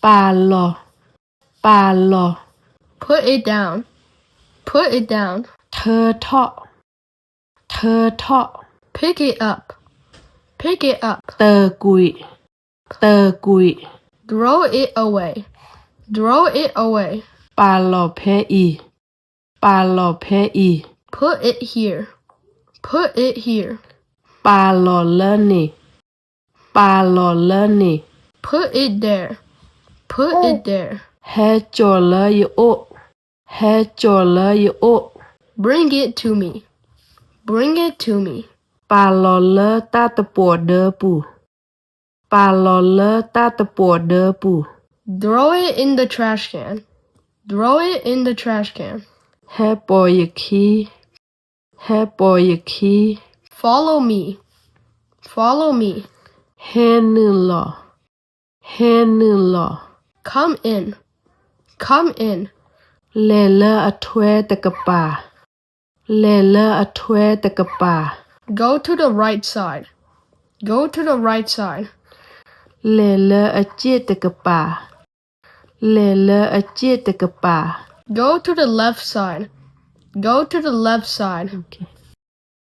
ပာ်လီၤ, ပာ်လီၤ. Put it down. Put it down. ထၢထီၣ်, ထၢထီၣ်. Pick it up. Pick it up. တၢၢ်ကွံာ်, တၢၢ်ကွံာ်. Throw it away. Throw it away. ပာ်လီၤဖဲအံၤ, ပာ်လီၤဖဲအံၤ. Put it here. Put it here. ပာ်လီၤလၢန့ၣ်, ပာ်လီၤလၢန့ၣ်. Put it there. Put it there. ဟဲကၠီၤလၢယအိၣ်, ဟဲကၠီၤလၢယအိၣ်. Bring it to me. Bring it to me. ပာ်လီၤလၢတၢ်တပှီၤဒၢပူၤ, ပာ်လီၤလၢတၢ်တပှီၤဒၢပူၤ. Throw it in the trash can. Throw it in the trash can. ဟဲပိာ်ယခံ, ဟဲပိာ်ယခံ. Follow me. Follow me. ဟဲနုာ်လီၤ, ဟဲနုာ်လီၤ. Come in. Come in. လဲၤလၢအထွဲတကပၤ, လဲၤလၢအထွဲတကပၤ. Go to the right side. Go to the right side. လဲၤလၢအစ့ၣ်တကပၤ, လဲၤလၢအစ့ၣ်တကပၤ. Go to the left side. Go to the left side.